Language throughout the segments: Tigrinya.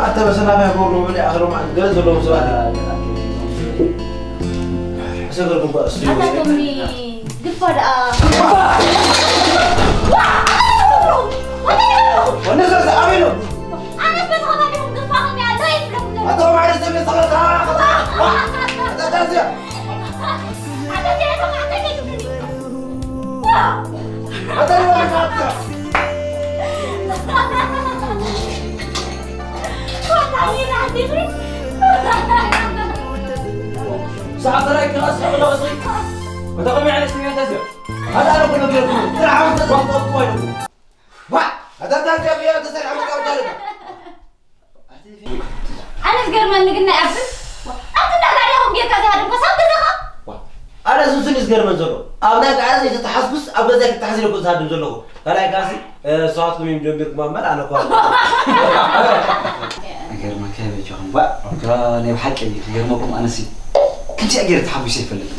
ኣታ በሰላም ያጎሩ ብለ ኣኽሎም ገለ ዘለዎም ሰባት እዮም። ሕሰገርኩም እኮ እስቲ ኣታ ቶሚ ግፋ ደኣ። ወንድሰ ኣበይ ነው? ኣነስ በተኸታተልኩም ግፋ ከመይ ኣሎ ይብለኩም ዘሎ። ኣታ ማዕረ ሰብ ሰለታ። ኣታ ታዚያ። ኣታ ታዚያ ተማዕተ ከይትብሉኒ። ኣታ ታዚያ። ሰዓት ራይ ክላስ ሰዓት ራይ። በተኸሚ ዓይነት ስሜት ተዘ። ኣታ ነው ኩሉ ገርኩ። ስራሕ ተዘ። ዋ! ኣታ ታዚያ ብያ ተሰሪዓ መጣ ወዳለ። ኣነ ዝገርመኒ ግን ናይ ኣብል፣ ኣቲ እንዳጋሪኹም ጌርካ ዘይሃደምካ ሳብ ገዛኻ? ዋ፣ ኣነ እሱ ስኒ ዝገርመን ዘሎ። ኣብ ናይ ጋዕረ ዘይተተሓዝኩስ ኣብ ገዛይ ክተሓዝ ኢለ እኮ ዝሃድም ዘለኹ። ካልኣይ ካልሲ፣ እ፣ ንስኻትኩም እዮም ጀሚርኩም እምበር ኣነ እኮ ኣይኮንኩን። ይገርመካ በጃኹም። ዋ፣ እካ ናይ ብሓቂ እዩ ዝገርመኩም። ኣነሲ ከምዚኣ ገይረ ተሓጒሰ ኣይፈልጥን።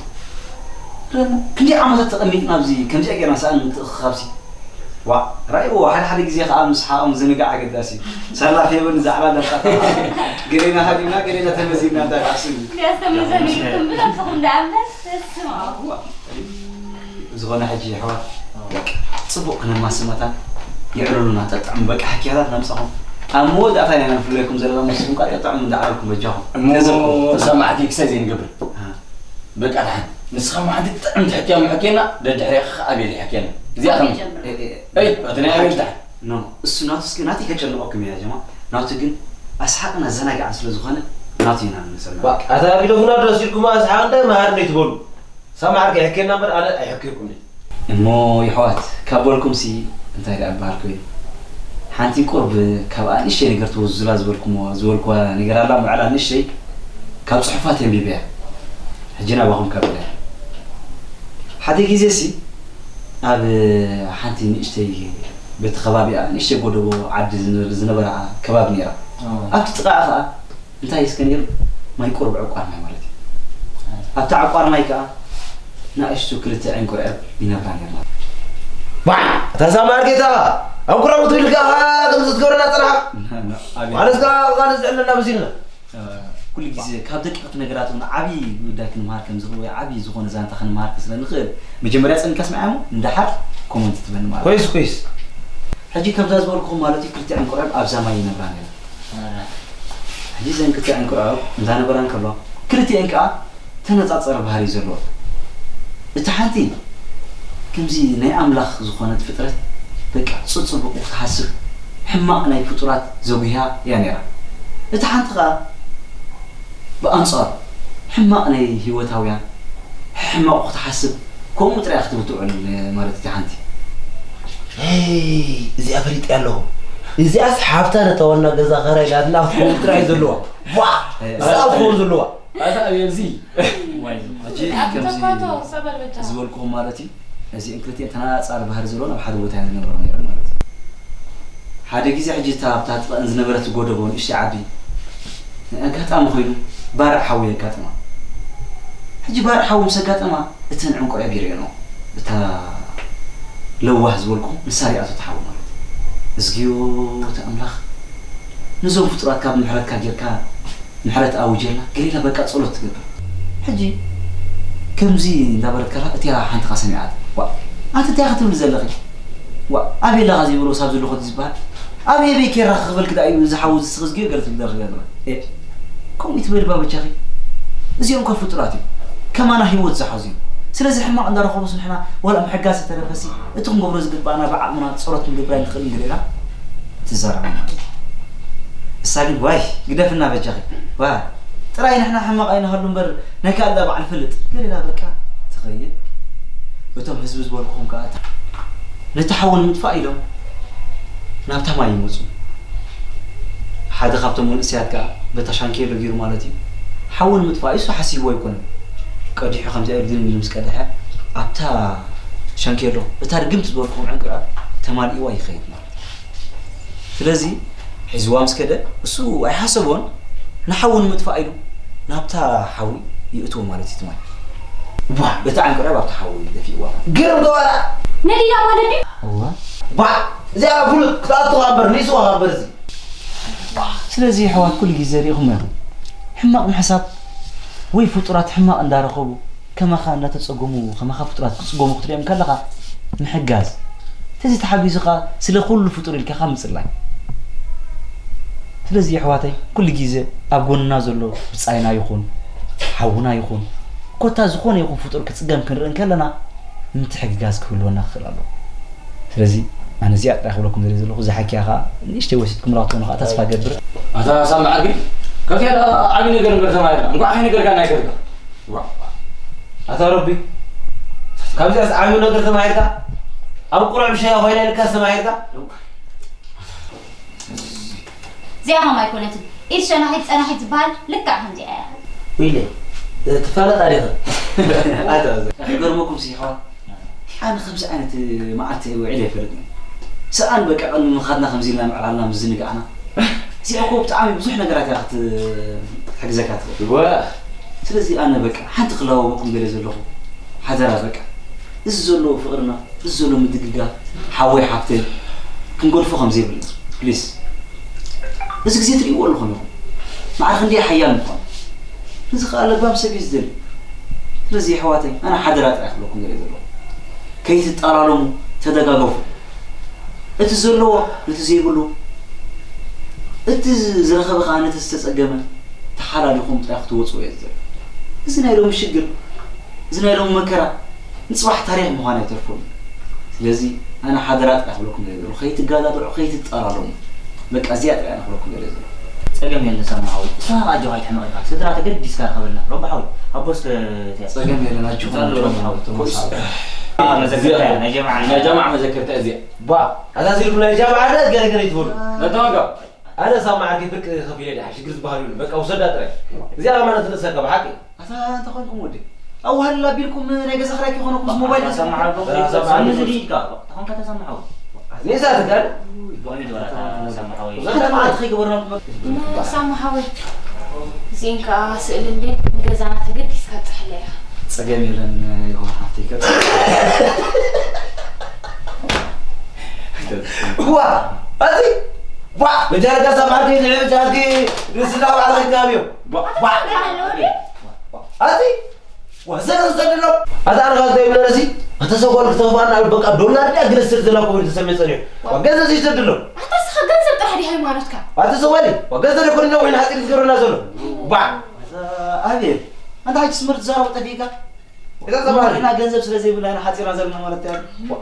ደሞ ክንደይ ዓመታት ተቐሚጥና ኣብዚ ከምዚኣ ገይርና ሰኣን ምትእኽኻብሲ። ዋ፣ ራእይዎ፣ ሓደ ሓደ ግዜ ኸዓ ምስሓቕ ምዝንጋዕ ኣገዳሲ እዩ። ሰላፍ የብን ዛዕባ ደርቃታ። ገሌና ሃዲምና፣ ገሌና ተመዚንና እንታይ ክዓስብ እዩ? ያስተምዘን ይልኩም ብለምሰኹም ደኣ እምበር፣ እስማ። ዋ፣ ዝኾነ ሕጂ የሕዋት፣ በቃ፣ ጽቡቕ ክነማስመታ የዕልሉና፣ ጠጥዕሙ፣ በቃ፣ ሕክያታት ነምጻኹም። ኣብ መወዳእታ ኢና ንፍለየኩም ዘለና፣ ንስኹም ከኣ ጠጥዕሙ እንዳዓለልኩም በጃኹም። እሞ ገንዘብኩም። ሰማዕቲ ክሳይ ዘይንገብር። አ። በቃ፣ ደሓን። ንስኻ እሞ ሓንቲ ጥዕምቲ ሕክያ እሞ ሕክየና፣ ደድሕሬኻ ከኣ ኣቤል ይሕክየና። እዚኣ ኣቤል ከም ጀምር። ኤ፣ ኤ፣ እይ፣ እቲ ናይ ኣቤል ደሓን። ኖ፣ እሱ ናቱ እስኪ ናተይ ከጨንቐኩም እያ ጀማ። ናቱ ግን ኣስሓቕን ኣዘናጋዕን ስለ ዝኾነ ናቱ ኢና ንሰምዕ። ዋ፣ ኣታ ቢሎ ግና ድረስ ኢልኩም ኣስሓቕ እንደ መሃር እንደ ትበሉ። ሳማዕር ከይሕክየና እምበር ኣነ ኣይሕክየኩምን። እሞ ይሕዋት፣ ካብ በልኩምሲ እንታይ ደኣ በሃል ኮይኑ። ሓንቲ ቁርብ ካብኣ ንእሽተይ ነገር ትወዝዙላ ዝበልኩሞ-፣ ዝበልኩዋ ነገር ኣላ፣ እሞ ዕላ ንእሽተይ ካብ ጽሑፋት ኣንቢበያ። ሕጂ ናባኹም ከብለያ። ሓደ ግዜሲ ኣብ ሓንቲ ንእሽተይ በቲ ከባቢኣ ንእሽተይ ጎደቦ ዓዲ ዝነ-፣ ዝነበራ ከባቢ ነይራ። ኣዎ። ኣብቲ ጥቓኣ ኸኣ እንታይ እስከ ነይሩ? ማይ ቁሩብ ዕቋር ማይ ማለት እዩ። ኣብቲ ዕቋር ማይ ከኣ ንኣሽቱ ክልተ ዕንቁርዕብ ይነብራ ነይርና። ዋ! እታ ሳማር ጌታ ዕንቁርዕብ ትብል ከኣ ከምዚ ትገብረና ጽንሓ። ና-፣ ና-፣ ኣቤት። ማለት ከኣ ካልእ ዝዕለና መሲልና። እ፣ ኩሉ ግዜ ካብ ደቀቕቲ ነገራት እውን ዓብዪ ጉዳይ ክንመሃር ከም ዝኽእል ወይ ዓብዪ ዝኾነ ዛንታ ክንመሃር ስለ ንኽእል፣ መጀመርያ ጸኒካ ስምዓሞ፣ ንደሓር ኮመንት ትበኒ ማለት እዩ። ኮይስ፣ ኮይስ። ሕጂ ከምዛ ዝበልኩኹም ማለት እዩ፣ ክልተ ዕንቁርዕብ ኣብዛ ማይ ይነብራ ነይረን። ሕጂ እዘን ክልተ ዕንቁርዕብ እንዳነበራ እንከለዋ፣ ክልቲኤን ከኣ ተነጻጸሪ ባህሪ እዩ ዘለወን። እታ ሓንቲ ከምዚ ናይ ኣምላኽ ዝኾነት ፍጥረት፣ በቃ፣ ጽጽቡቑ ክትሓስብ፣ ሕማቕ ናይ ፍጡራት ዘጉህያ እያ ነይራ። እታ ሓንቲ ከኣ ብኣንጻሩ፣ ሕማቕ ናይ ህይወታውያን፣ ሕማቑ ክትሓስብ፣ ከምኡ ጥራይ ክትብል ትውዕል ማለት እታ ሓንቲ። ሄይ፣ እዚኣ ፈሊጠያ ኣለኹ። እዚኣስ ሓፍታ ነታ ዋና ገዛ ኸራይ ናትና ክትከውን ጥራይ ዘለዋ። ዋ! እ፣ እዛ ክትከውን ዘለዋ። ኣታ ኣቤልዚ። ዋይ፣ ሕጂ ኣብ ከምዚ ተፋቶ ሰበል በጃ። ዝበልኩኹም ማለት እዩ። እዚአን ክልቲአን ተነጻጻሪ ባህሪ ዘለወን ኣብ ሓደ ቦታ እየን ዝነብራ ነይረን ማለት እዩ። ሓደ ግዜ ሕጂ እታ ኣብታ ጥቐአን ዝነበረት ጎደቦ ንእሽተይ ዓዲ፣ ኣጋጣሚ ኮይኑ ባርዕ ሓዊ የጋጥማ። ሕጂ ባርዕ ሓዊ ምስ ኣጋጠማ፣ እተን ዕንቁርዕብ ይርእየንኦ። እታ ለዋህ ዝበልኩኹም ንሳ ሪኣቶ እታ ሓዊ ማለት እዩ። እዝግዮ፣ እቲ ኣምላኽ፣ ነዞም ፍጡራት ካብ ምሕረትካ ጌርካ ምሕረት ኣውጀልና፣ ገሊላ በቃ ጸሎት ትገብር። ሕጂ ከምዚ እንዳበለት ከላ እቲኣ ሓንቲ ከኣ ሰሚዓት። ዋ፣ ኣንቲ እንታይ ክትብሊ ዘለኺ? ዋ፣ ኣበይ ኣለኻ ዘይበሎ ሳብ ዘለኹ ድዩ ዝበሃል? ኣበይ ኣበይ ኬራ ክኽበልኪ ደኣ እዩ እዚ ሓዊ እዚ ስኺ ዝግዮ ገለ ትብል ደርፊ ገለ። ኤ፣ ከምኡ ይትበሊ ባበጃኺ። እዚኦም እኮ ፍጡራት እዮም። ከማና ህይወት ዝሓዙ እዮም። ስለዚ ሕማቕ እንዳረኸቡስ ንሕና ዋላ ምሕጋዝ ተረፈሲ እቲ ክንገብሮ ዝግባኣና ብዓቕምና ጸሎት ክንገብር ኣይንኽእልን ገለ ኢላ ትዛረባ ማለት እዩ። እሳ ግን ዋይ ግደፍና በጃኺ። ዋ ጥራይ ንሕና ሕማቕ ኣይንሃሉ እምበር ናይ ካልእ በዓል ፈልጥ ገለ ኢላ በቃ ትኸይድ። እቶም ህዝቢ ዝበልኩኹም ከኣ ነቲ ሓዊ ንምጥፋእ ኢሎም ናብታ ማይ ይመጹ። ሓደ ካብቶም መንእሰያት ከኣ በታ ሻንኬሎ ገይሩ ማለት እዩ። ሓዊ ንምጥፋእ እሱ ሓሲብዎ ኣይኮነን። ቀዲሑ ከምዚኣ ኢሉ ድም ኢሉ ምስ ቀድሐ ኣብታ ሻንኬሎ እታ ርግምቲ ዝበልኩኹም ዕንቅርዕብ ተማሊእዋ ይኸይድ ማለት እዩ። ስለዚ ሒዝዋ ምስ ከደ እሱ ኣይሓሰቦን ንሓዊ ንምጥፋእ ኢሉ ናብታ ሓዊ ይእትዎ ማለት እዩ እቲ ማይ። ቧ! በታ ዕንቅርዕብ ኣብታ ሓዊ ደፊእዋ ማለት እዩ። ግርም ገባራ! ነዲዳ ማለት ድዩ? እዋ። ቧ! እዚኣ ፍሉጥ ክትኣትዋ እምበር ንእስዋ እምበር እዚ። ስለዚ ኣሕዋት ኩሉ ግዜ ርኢኹም ሕማቕ ምሕሳብ ወይ ፍጡራት ሕማቕ እንዳረኸቡ ከማኻ እንዳተጸገሙ ከማኻ ፍጡራት ክጽገሙ ክትሪኦም ከለኻ ምሕጋዝ። ተዚ ተሓጊዙኻ ስለ ኩሉ ፍጡር ኢልካ ካብ ምጽላይ። ስለዚ ኣሕዋተይ ኩሉ ግዜ ኣብ ጎንና ዘሎ ብጻይና ይኹን ሓውና ይኹን ኮታ ዝኾነ ይኹን ፍጡር ክጽገም ክንርኢ እንከለና ምትሕግጋዝ ክህልወና ክኽእል ኣለዎ። ስለዚ ኣነ እዚኣ ጥራይ ክብለኩም ዘለ ዘለኹ እዛ ሓኪያ ኸዓ ንእሽተይ ወሲድኩም ላክትኮኑ ኸዓ ተስፋ ገብር። ኣታ ሳሚ ዓርኪ፣ ካብዚኣ ደኣ ዓቢ ነገር እምበር ተማሂርካ። እንቋዕ ኣይነገርካና ኣይከድካ። ዋ፣ ኣታ ረቢ፣ ካብዚኣስ ዓቢ ነገር ተማሂርካ? ኣብ ቁሩዕ ብሸያ ኮይና ኢልካስ ተማሂርካ? እዚኣ ከም ኣይኮነትን ኢድ ሸናሒት ጸናሒት ዝበሃል ልክዕ ከምዚኣ እያ። ዊለ፣ ትፋለጣ ዲኺ? ኣታ፣ ይገርመኩም ሲ ይሕዋ፣ ኣነ ከምዚ ዓይነት መዓልቲ ውዒለ ኣይፈልጥን። ሰኣን በቃ ቅድሚ ምኻድና ከምዚ ኢልና ምዕላልና ምዝንጋዕና። እዚኣ እኮ ብጣዕሚ ብዙሕ ነገራት እያ ክትሕግዘካ ትኽእል። እወ። ስለዚ ኣነ በቃ ሓንቲ ክላወበኩም ገለ ዘለኹ ሓደራ በቃ እዚ ዘሎ ፍቕርና እዚ ዘሎ ምድግጋፍ ሓወይ ሓፍተይ ክንገድፎ ከም ዘይብልና ፕሊስ። እዚ ግዜ ትርእይዎ ኣለኹም ኢኹም ማዕረ ክንደይ ሓያል ምዃኑ። እዚ ኸኣ ለባም ሰብ እዩ ዝደሊ። ስለዚ የሕዋተይ ኣነ ሓደራ ጥራይ ክብለኩም ዝርኢ ዘለኹ ከይትጠላለሙ ተደጋገፉ። እቲ ዘለዎ ነቲ ዘይብሉ እቲ ዝረኸበ ኸኣ ነቲ ዝተጸገመ ተሓላሊኹም ጥራይ ክትወጽዎ እየ ዝደሊ። እዚ ናይ ሎሚ ሽግር እዚ ናይ ሎሚ መከራ ንጽባሕ ታሪኽ ምዃን ኣይተርፎን እዩ። ስለዚ ኣነ ሓደራ ጥራይ ክብለኩም ደልየ ዘለኹ ከይትጋዳድዑ ከይትጠላለሙ በቃ እዚኣ ጥራይ ኣነ ክብለኩም ደልየ ዘለኹ። ጸገም የለን ሳሚ ሓወይ እስኻ ኸኣ ኣጆኻ ኣይትሕመቕ ኢኻ ስድራ ተገዲስካ ርኸበልና ረቢ ሓወይ ኣቦ እስከ ተያ ጸገም የለን ኣጆኻ ጸሎ ረቢ ሓወይ ተመሳ መዘከርታ ናይ ጀማዓ ናይ ጀማዓ መዘከርታ እዚኣ ባ ኣዛዚርኩም ናይ ጃምዓ ድኣ ገለ ገለ ይትበሉ ነተዋጋ ኣነ ሳብ መዓርኪ ብርቂ ከፊለ ድሓ ሽግር ዝበሃል የብሉን በቃ ውሰዳ ጥራይ እዚኣ ከማን ትርእሰካ ብሓቂ ኣታ እንታይ ኮንኩም ወዲ ኣዋህልል ኣቢልኩም ናይ ገዛ ክራይ ከይኮነኩም እዚ ሞባይል ተሰምዓልኩም ኣነ ዝድኢድካ ተኾንካ ተሰምዓው ኔዛ ትጋል ሓንቲ መዓልቲ ከይገበርናኩም እሞ ሳሚ ሓወይ እዚኤን ከዓ ስእሊ እንዴ ንገዛና ተገዲስካ ብፅሕለያ ፀገም የለን ይኮን ሓፍተይ ከ ዋ ኣዚ ዋ በጃርካ ሳማርተይ ንዕብ ጃርኪ ንስላ ባዕልኻ ይጋብዮ ዋ ኣዚ ወሰደ ወሰደ ነው አታን ጋር ዘይብለ ነሲ ከተሰጓል ከተፋና በቃ ዶላር ዲያ ግለስ ስር ዘላ ኮ ተሰሜ ጸኒሑ ወገዘ ዘይሰድ ነው ኣታ ስኻ ገንዘብ ጥራሕ ዲ ሃይማኖትካ ኣቲ ሰዋሊ ወገዘ ደኮን ነው ወይ ሓጢር ዝገርና ዘሎ ባ ኣቤል ኣንተ ሓጂ ስምርት ዛረው ጠፊካ እዛ ዘባሪ እና ገንዘብ ስለ ዘይብላ ኢና ሓጺራ ዘለና ማለት እያ።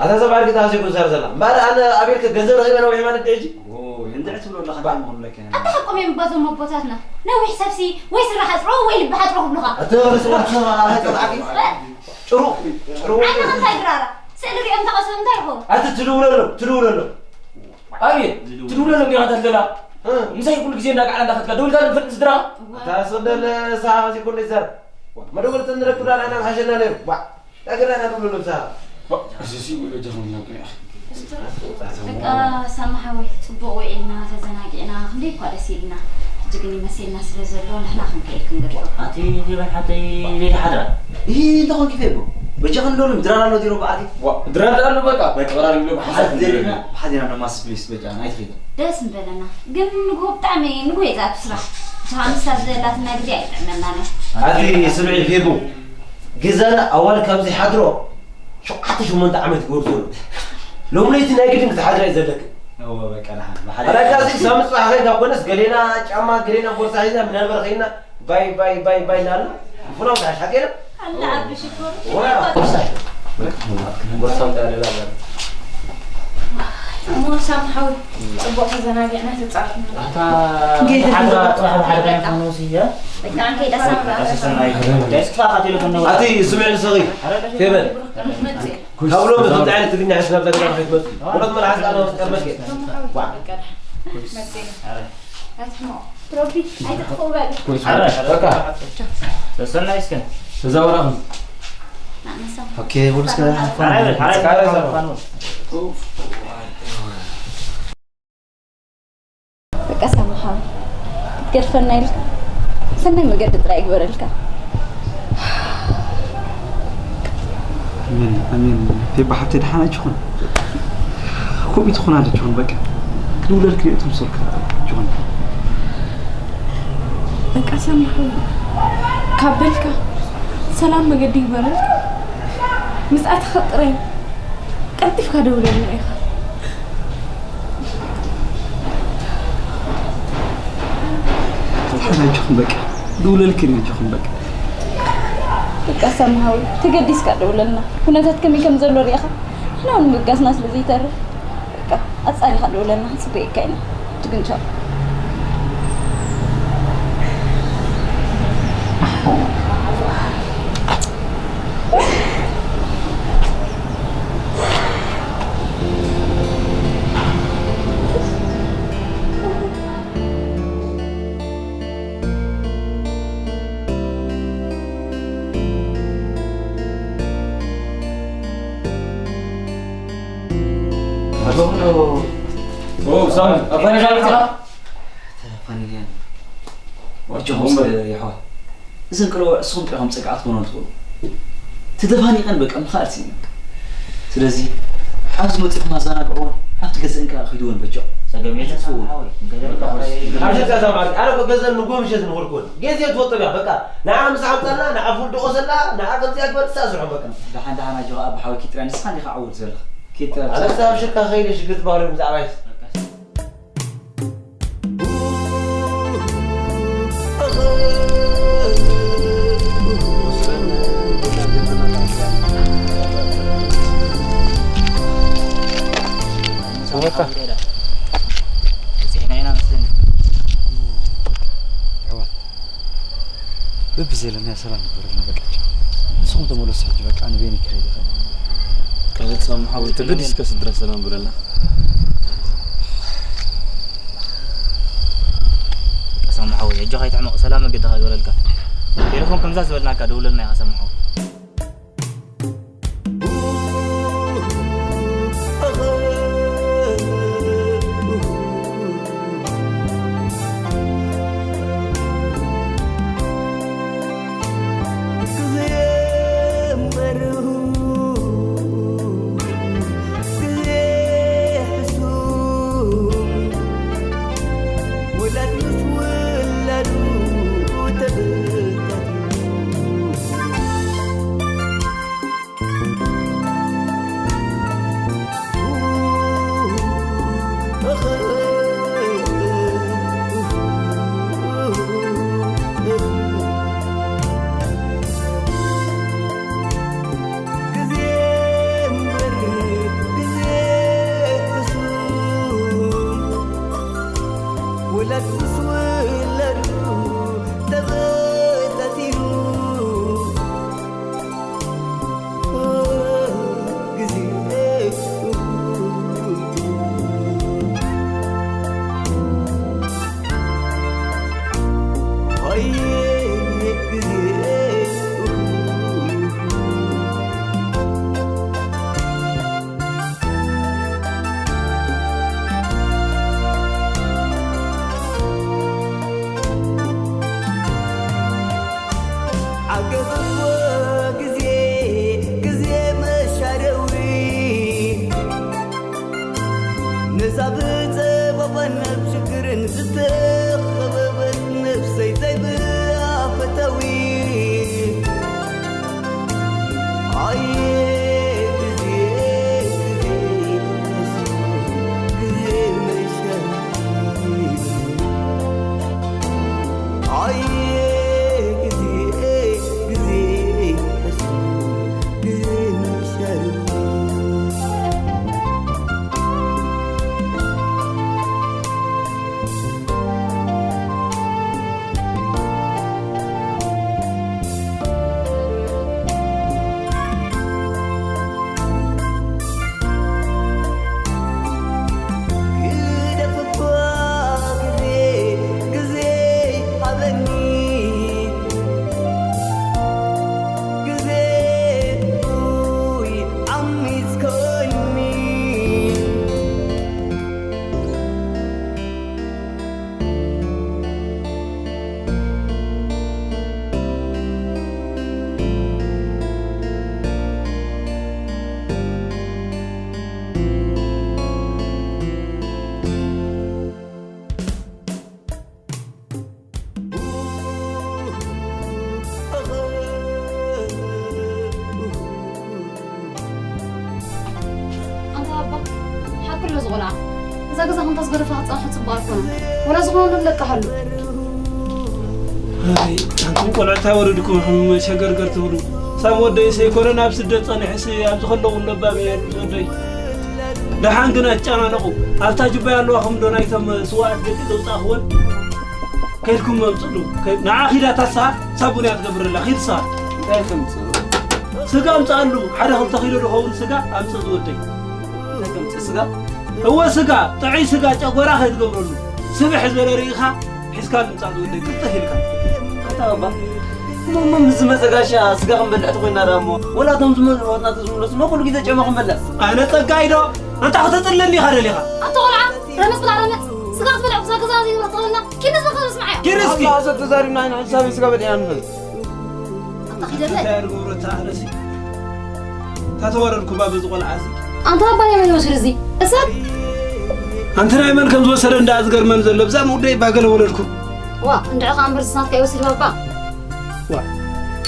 ኣታ ዘባሪ ጌታ ዘይኮን ዘር ዘላ እምበኣር ኣነ ኣቤልከ ገንዘብ ረኺበ ነዊሕ ማለት ድሕጂ እንድዒ ትብሎ ኣለኻ እንታይ ምኾኑ ለከ ኣታ ሓቆም እዮም እባ እዞም ኣቦታትና ነዊሕ ሰብሲ ወይ ስራሕ ኣጽሮ ወይ ልቢ ሓጽሮ ክብሉኻ ኣተ ርስዋ ሰማ ኣታ ተባዕኪ ጭሩ ጭሩ ዓይንኻ እንታይ ድራራ ስእሊ ሪኦም ተቐስቡ እንታይ ይኾኑ ኣቲ ትድውለሎም ትድውለሎም ኣቤት ትድውለሎም ዲኻ ተትለላ ምሳይ ኩሉ ግዜ እንዳቃዕላ እንዳኸድካ ደውልካ ንፈልጥ ስድራ ኣታ ሰደለ ሰሓ ዘይኮን ይዘር መደወልቲ ንረክብ ዳና ኢና ምሓሸና ነይሩ ዋ ዳገና ኢና ንብሉ ልብሳ እዚ ሲ ውሎ ጀኹም ነበር በቃ ሳማ ሓወይ ፅቡቅ ውዒልና ተዘናጊዕና ክንደይ እኳ ደስ ኢልና ሕጂ ግን ይመሴልና ስለ ዘሎ ንሕና ክንከይድ ክንገድፎ ኣቲ ፌበን ሓተይ ሌሊ ሓድራ ይህ እንተኾን ኪፌ ዶ በጃ ክንደሉ ድራር ኣሎ ዲሮ በዓቲ ድራር ኣሎ በቃ በቃ ቅራር ይብሎ ብሓሳብ ሓዚና ብሓዚና ደማስ ፕሊስ በጃ ኣይትኺድ ደስ ምበለና ግን ንግሆ ብጣዕሚ ንግሆ እየ ዝኣቱ ስራሕ እቲ ሓሙስ ካብ ዘላትና ግዜ ኣይጥዕመናን እዩ ኣቲ ስምዒ ፌቡ ገዛና ኣዋል ካብ ዘይሓድሮ ሸውዓተ ሸሞንተ ዓመት ይገብር ዘሎ ሎም ለይቲ ናይ ግድን ክትሓድራ እዩ ዘለክ ኣላካ እዚ ክሳብ ምፅባሕ ከይድ ካብ ኮነስ ገሌና ጫማ ገሌና ቦርሳ ሒዝና ምናልበር ከይድና ባይ ባይ ባይ ባይ እናበልና ንፍኖም ትሓሽ ሓቂ የለም ኣላ ዓቢ ሽኮር ቦርሳ ቦርሳ ምጠላለላ እሞ ሳም ሓወይ ፅቡቕ ተዘናጊዕና ተፃርፍና ኣታ ሓድራ ጥራሕ ብሓደ ከይንኾኖ ስያ በቃ ከይዳ ሳምራ ደስፋ ቀቲሉ ከነው ኣቲ ስምዕ ንስኺ ፌበን ካብ ሎሚ ከምዚ ዓይነት ትግርኛ ሓሽ ናብዛ ገዛ ከይትመፁ ወለት መልሓስ ኣነ ቀርመት ኣይትሕመቑ ረቢ ኣይትጥፍኡ በል ሰሰናይ እስከ ተዛወራኹም ኦኬ ወልስከ ሓፋን በቃ ሳሚ ሓወይ ክትገድፈና ኢልካ ሰናይ መገዲ ጥራይ ይግበረልካ። ኣሜን ኣሜን ፌባ ሓብተይ ደሓን ኣጆኹን ኮሚት ኹን ኣለችኹን በቃ ክድውለልክ ሪኦ ትምሰልካ ኣጆኹን በቃ ሰማሑ ካብ በልካ ሰላም መገዲ ይግበረልካ። ምስ ኣተኻ ጥራይ ቀልጢፍካ ደውለልና ኢኻ። ኣጆኹም በቃ፣ ደውለልክን ኣጆኹም በቃ። በቃ ሰማሃዊ ተገዲስካ ደውለልና። ኩነታት ከመይ ከም ዘሎ ሪኢኻ ንሕና እውን ምብጋስና ስለ ዘይተርፍ በቃ ኣጻሪኻ ደውለልና። ጽበየካ ኢና። ትግንቻው። ኣቦ ኦ ሳሚ ኣፋኒኻ መጺኻ? ተፋኒና ወጆ ኹም ይሕዋ እዘን ቀለዎ እስኹም ጥራኹም ጸግዓት ኮኖ ትኽእሉ ተተፋኒቐን በቃ ምኻድ ሲኒ ስለዚ ኣብዚ መጺኹም ኣዘናግዕዎን ኣብቲ ገዝእን ከኣ ኺድዎን በጆ ጸገም የለን ሳሚ ሓወይ ኣነ እኮ ገዘን ንጎ ምሸት ንኸልኩን ጌዜ ትፈልጦ ያ በቃ ንዓ ምስ ሓምፀና ንዓ ፉል ድቆሰላ ንዓ ከምዚኣ ግበር ትሳስርሖ በቃ ደሓን ደሓን ኣጆኻ ኣቦ ሓወይ ኪድ ጥራይ ንስኻ እንዲኻ ዓወት ዝበልኻ ኪድ ጥራይ ኣነ ክሳብ ሽካ ከይደ ሽግር ትባህሉ ብዛዕባ ይስ በቃ በፂሕና ኢና መስለኒ ኣሕዋት በብዘለናዮ ሰላም ይግበረልና በቃ ቻው ንስኹም ተመለሱ ሕጂ በቃ ኣነ በይነይ ክኸይድ ይኽእል ካብ ሳሙ ሓወይ ተገዲስካ ስድራ ሰላም በለና ሳሙ ሓወይ ኣጆኻ ኣይትሕመቕ ሰላም መገድኻ ይግበረልካ ቴሌፎን ከምዛ ዝበልናካ ደውለልና ኢኻ ሳሙ ሓወይ ገዛኹም ተዝገደፋ ክትጸንሑ ጽቡቕ ኣይኮነን። ወላ ዝኾነ ለቃ ሃሉ። ኣይ፣ ኣንቱም ቆልዑ እንታይ ወረድኩም፣ ከም ሸገርገር ትብሉ። ሳብ ወደይ ሰይኮነ ናብ ስደት ጸኒሐስ ኣብዚ ከለኹ ለባም እየ ወደይ። ደሓን ግን ኣትጨናነቑ። ኣብታ ጅባይ ኣለዋኹም ዶ ናይቶም ስዋኣት ደቂ ዘውጻእኽወን? ከይድኩም መምጽሉ። ከይ-፣ ንዓ ኺዳ ታሳ ሳቡን እያ ትገብረላ። ኺድ ሳ። እንታይ ከምጽእ? ስጋ ኣምጽኣሉ። ሓደ ክልተ ኪሎ ዝኸውን ስጋ ኣምጽእ ዝወደይ። እንታይ ከምጽእ ስጋ? እወ ስጋ፣ ጥዑይ ስጋ ጨጎራ ከይትገብረሉ። ስብሕ ዝበለ ርኢኻ ሒዝካ ምምጻእ ዝወደይ ቅልጥፍ ኢልካ። ኣታ ባባ፣ እሞ፣ እሞ ምስ ዝመጸ ጋሻ ስጋ ክንበልዕ ተኾይንና ደኣ እሞ፣ ወላ እቶም ዝመጹ ኣሕዋትና ተዝምለሱ፣ እሞ ኩሉ ግዜ ጨማ ክንበልዕ። ኣነ ጸጋይ ዶ? ኣንታ ከተጽልለኒ ኢኻ ደሊኻ? ኣታ ቆልዓ፣ ረመጽ ብላ ረመጽ። ስጋ ክትበልዕ ብዛ ገዛ ዘይብላ ተኾይንና፣ ኪድ ንስኻ ተስምዓዮ። ኪድ እስኪ። ኣታ፣ ኣሰብ ተዛሪብና ኢና፣ ንሳብ ስጋ በሊዕና ንፈልጥ። ኣታ ኺደለይ። እንታይ ኣድጎብረታ ኣነሲ? ታተዋረድኩ ባ በዚ ቆልዓ እዚ። ኣንታ ኣባይ መን ይወስድ እዚ? እሳት። ኣንቲ ናይ መን ከም ዝወሰደ እንዳ ዝገርመን ዘሎ። ብዛ ምውደይ ባገለ ወለድኩ። ዋ፣ እንድዒ ኸኣ እምበር ዝስናትካ ይወስድ ባባ። ዋ፣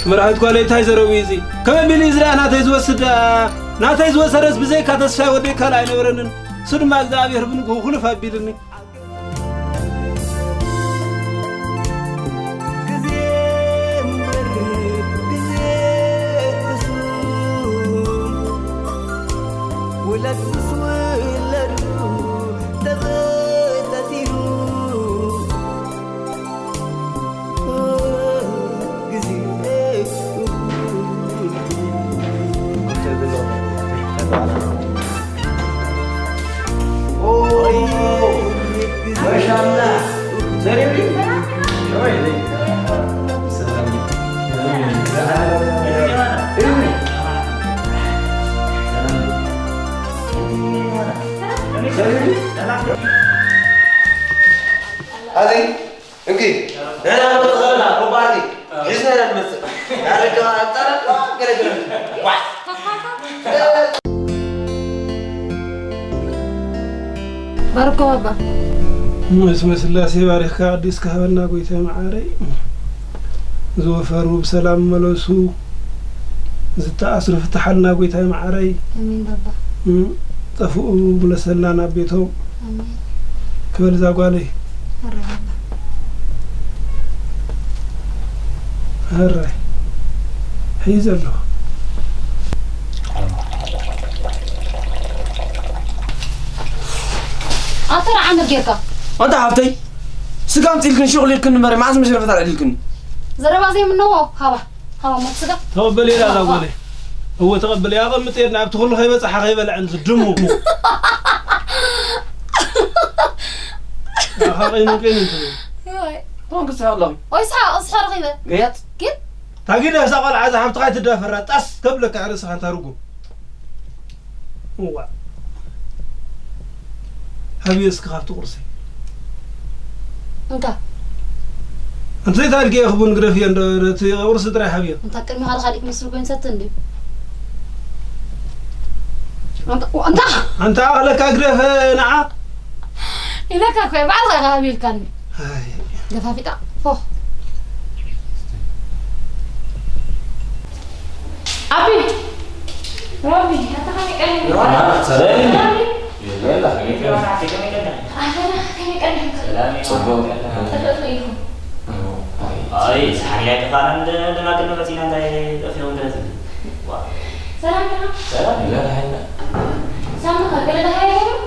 መራሒት ጓለይ እንታይ ዘረዊ እዚ? ከመይ ቢሉ እዩ ዝረኣ ናተይ ዝወስድ፣ ኣ፣ ናተይ ዝወሰደስ ብዘይካ ተስፋይ ወደይ ካልእ ኣይነበረንን። እሱ ድማ እግዚኣብሔር ብንግሆ ኩልፍ ኣቢልኒ። ግዜ እምበር ግዜ ሕሱም፣ ውለድ ምስ ውለዱ ተበታቲኑ። ግዜ ኣዘይ እንኪ፣ ንሕና ንመጽእ ከለና፣ ሮባ ኣርጊ ሒዝና ኢና ንመጽእ። ያረጋ ኣምጻና፣ ገለ ገለ። ዋ! ባርኮ ባባ። እስመ ስላሴ ባሪኽካ ቀዲስካ ሃበና ጎይታይ መዓረይ። ዝወፈሩ ብሰላም መለሱ። ዝተኣስሩ ፍትሓልና ጎይታይ መዓረይ። ኣሜን ባባ። እም፣ ጠፍኡ ምለሰልና ናብ ቤቶም። ኣሜን። ክበል እዛ ጓለይ። ኣረ ባባ። ኣረ። ሒዘ ኣለኹ። ኣቶ ረዓመት ጌርካ። ኣንታ ሓፍተይ፣ ስጋ ኣምጺእልክን ሽቑል ኢልክን እምበር፣ መዓስ መሽረፈት ኣልዒልክን? ዘረባ ዘይምነዎ፣ ሃባ። ሃባ ሞት ስጋ። ተቐበል ኢላ እዛ ጓለይ። እወ፣ ተቐበል። ኣቐምጥ የድና፣ ኣብቲ ኩሉ ከይበጽሓ ከይበልዐን ዝድሙ። ኣኻ ቀይኑ ቀይኑ እንትብል። እዋይ። ኮንክ ስሕቕ ኣለኹም። ወይ ስሓቕ፣ ስሕቕ ረኺበ። ገያጽ። ግን? ታጊደ እዛ ቆልዓ እዛ ሓፍትኻ ኣይትዳፈራ፣ ጣስ ከብለካ ርእስኻ እንታ ርጉም። እዋ። ሃብዮ እስኪ ካብቲ ቁርሲ። እንታ? ኣንተይ ታልጊ ክቡን ግደፍዮ እንዶ ነቲ ቁርሲ ጥራይ ሃብዮ። እንታ ቅድሚ ካልእ ካልእ ክመስል ኮይኑ ሰተ እንድዩ። ኣንታ፣ ኣንታ! ኣንታ ኣኽለካ ግደፈ ንዓ። ኢለካ እኮ እየ፣ ባዕልኻ ኢኻ ሃብዮ ኢልካኒ። ኣይ። ገፋፊጣ፣ ፎ። ኣቢ! ሮቢ፣ ኣታ ከመይ ቀኒኻ? ሰላም። ሰላም። የላ። ኣታ ከመይ ቀኒኻ? ሰላም። ጽቡቕ። ጥፍእ ኢኹም። ኣይ፣ ዝሓርያ ኣይጠፋእናን፣ ደ-፣ ደናግል መጺና እንታይ ጠፊእኹም ድረስ? ዋ። ሰላም ዲኻ? ሰላም። የላ፣ የላ። ሳምኻ፣ ገለ ደሃይ ኣይገበሩ?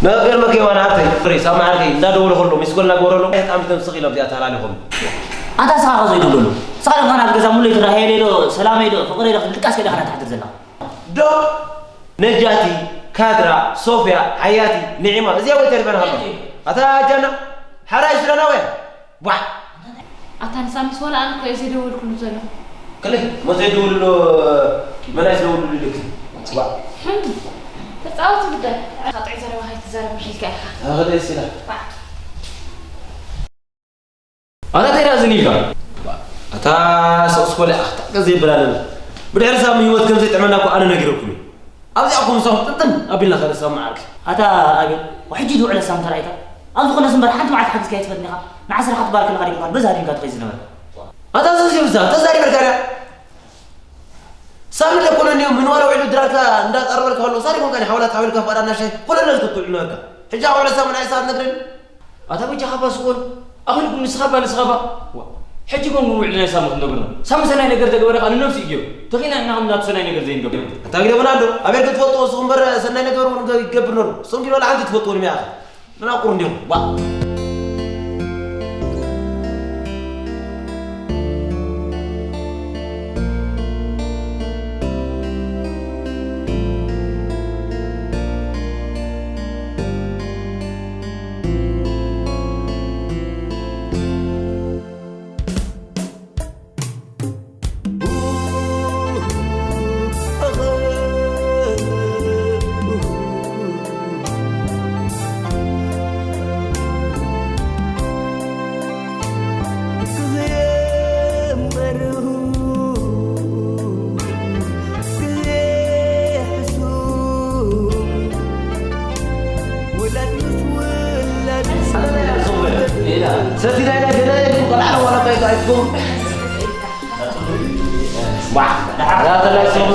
ነገር መኬዋን ሃብተይ፣ ፍሬ፣ ሳማ ዓርከይ፣ እንዳደወለ ከሎ፣ ሚስኮል እናገበረሎም፣ ኣጣሚቶም ስቕ ኢሎም እዚኣ ተሃላሊኾም። ኣንታ ንስኻ ከ ዘይትብለሉ? ንስኻ ዶ ኣብ ገዛ ሙሉእ ትረሃየለይ ዶ፣ ሰላመይ ዶ፣ ፍቕረይ ዶ ክትብል ድቃስ ከይዳ ኢኻ ተሕድር ዘለኻ? ዶ ነጃቲ፣ ካድራ፣ ሶፍያ፣ ሓያቲ፣ ንዒማ፣ እዚኣ ወይ ተሪፈና ሃሎ። ኣታ ጃና፣ ሓራይ ሱዳናውያን። ቧዕ! ኣታ ንሳሚስ ዋላ ኣነ እኮ እየ ዘይደወልኩሉ ዘለኹ። ክልይ፣ እሞ ዘይደውልሉ መን ኣዩ ዝደውልሉ ኢልኪ? ቧዕ! ሕም፣ ተጻወቱ ጉዳይ። ኣታ ጥዑይ ዘረባ ከይትዛረብ ምሒልካ ኢኻ። ኣኸለ ሲላ። ቧዕ! ኣታ እንታይ ደኣ ዝን ኢልካ? ኣታ ስቕ ስኮለ ኣኽታ ገዘ ይበላለን። ብድሕሪ ሳሚ ህይወት ከም ዘይጥዕመና እኮ ኣነ ነጊረኩም እየ። ኣብዚኣ እኮ ምሳኹም ጥንጥን ኣቢልና ከለሳ መዓልቲ። ኣታ ኣቤል፣ ሕጂ ድውዕለ ሳም ተራእይካ? ኣብ ዝኾነስ እምበር ሓንቲ መዓልቲ ሓጊዝካ ኣይትፈልጥን ኢኻ። ንዓ ስራሕካ ትባል ከለኻ ዲኻ በዛ ሃዲምካ ትኸይድ ዝነበርካ? ኣታ ዘዝዩ ብዛ ተዛሪበልካ ድያ? ሳሚ ደኮነ እንዲዩ ምንዋለ ውዒሉ ድራርካ እንዳቀረበልካ ከሎ ሳሪ ኮንካ ሓውላ ተሓዊልካ ፍቓድ ኣናሻይ ኮለለ ዝክትል ነበርካ። ሕጂ ኣውዕለ ሳሙና ኢሳት ነግረኒ። ኣታ በጃኻ ባስቆል፣ ኣኺልኩም ንስኻ ባ ንስኻ ባ። ዋ፣ ሕጂ ኮን ውዕሊ ናይ ሳሙ ክትነግርና። ሳሙ ሰናይ ነገር ተገበረ ኸኣ ንነብሱ እዩ ገይሩ። ተኺና ኢና ከም ናቱ ሰናይ ነገር ዘይንገብር። ኣታ ግደፉና እንዶ፣ ኣበይ ክትፈልጥዎ ንስኹም እምበር ሰናይ ነገር እውን ይገብር ነሩ። እሶም ግን ዋላ ሓንቲ ትፈልጥዎም እያ። ደናቁር እንዲኹም። ዋ። ሰቲዳ ኢላ ገለ ቆልዓ ዋላ ባይቶ ኣይትኩም። ዋ፣ ዳሕራ ተላይ ሶመ።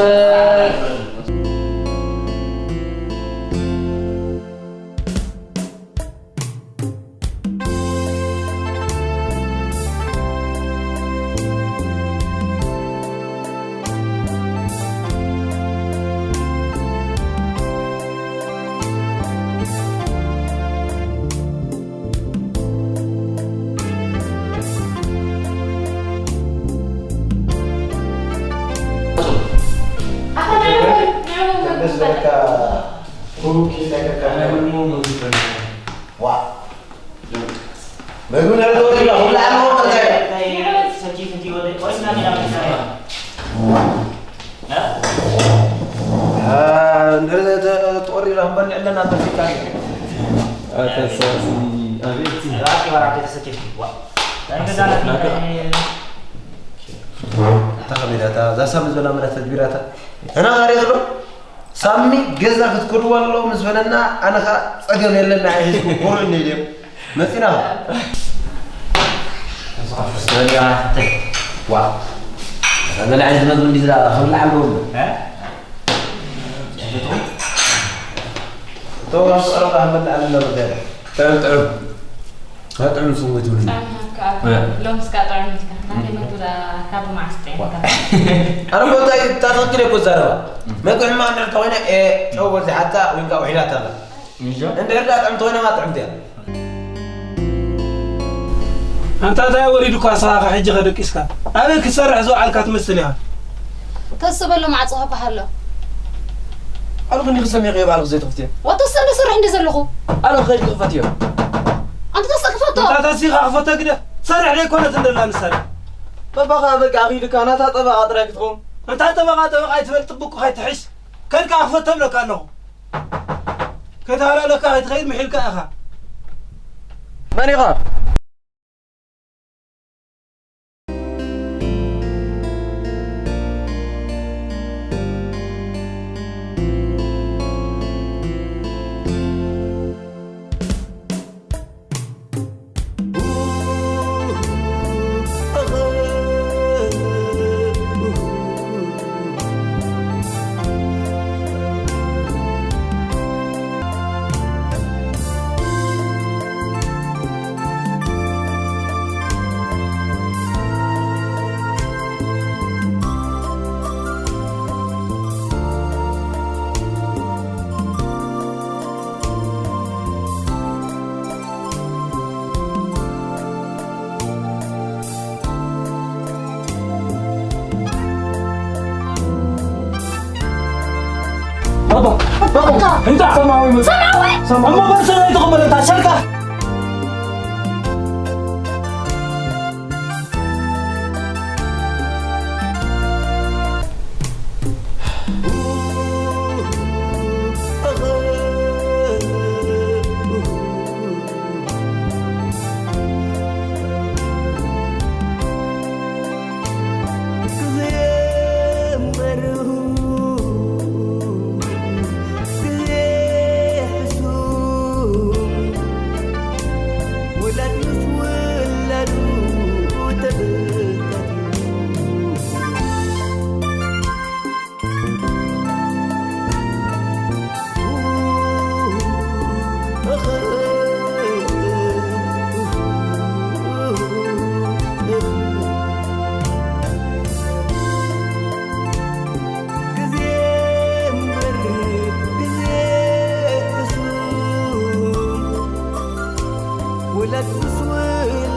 ደስ በለካ። ዋ። ምግቢ ንርኢ ወዲና፣ ኩሉ ዓለሙ ቀልጣይ። ተወሪና ክንበልዕ ኣለና። በዚካ ኣተሳሲ ኣቤት። እታ ከመይ ዳታ፣ እዛ ሳሚ ዝበላ መላ ተድቢራታ። ኣና ጋሪ ይኽዶ። ሳሚ ገዛ ክትከድዎ ኣለዎ ምስ በለና፣ ኣነ ኸኣ ጸገም የለና፣ ኣይ ህዝቢ ኮርዕኒ ኢልዮም መጺና። ዋ። ገለ ዓይነት መግቢ እንዲ ዝላ ክብላዕ ኣለዎ። እ? እቶ ኣስቀረባ ክበልዕ ኣለና ብገለ። ጥዑም፣ ጥዑም። ጥዑም ስሙ ትብሉኒ። ጥዑም ሃብካ ኣብ እ። ሎምስ ከኣ ጥዑም ኢልካ። ናተይ መግቢ ደኣ ካብ መዓስ ጥዒምካ? ኣረ፣ እኮ እንታይ፣ እታ ትኽክል እየ እኮ ዝዛረባ። መግቢ ሕማቕ እንድሕር ተኾይነ፣ ኤ፣ ጨው በዚሓታ፣ ወይ ከዓ ውሒዳታ ኣላ። እንድሕር ደኣ ጥዕምቲ ኮይና፣ ጥዕምቲ እያ። ኣንታ እንታይ ወሪዱካ ንስኻ፣ ካብ ሕጂ ከደቂስካ? ኣበይ ክትሰርሕ ዝወዓልካ ትመስል ኢኻ? ተስበሎ ማዕጾ ከኳሕ ኣሎ። ኣነ ክንዲ ክሰሚዕ እየ ባዕልኺ ዘይትኸፍትዮ። ዋቶ ሰለ ስራሕ እንደ ዘለኹ። ኣነ ከይድ ክፈትዮ። ኣንተ ተስእ ክፈቶ። እንታ ተሲኻ ክፈቶ ግደ። ትሰርሕ ደይኮነት እንደላ ንሰርሕ። ጠበቓ በቃ ኣኺልካ ናታ ጠበቓ ጥራይ ክትኸውን። ኣንታ ጠበቓ ጠበቓ ኣይትበል ጥብቅ ከይትሕሽ። ከድካ ክፈቶ እብለካ ኣለኹ። ከይተሃላለካ ከይትኸይድ ምሒልካ ኢኻ። መን ኢኻ? ባባ፣ ባባ፣ እንታ? ሰማዊ መ-፣ ሰማዊ? ሰማዊ። እሞ በርሰ ላይ ተቆመረ፣ እንታ ሸርካ? ውለድ ምስ ውለድ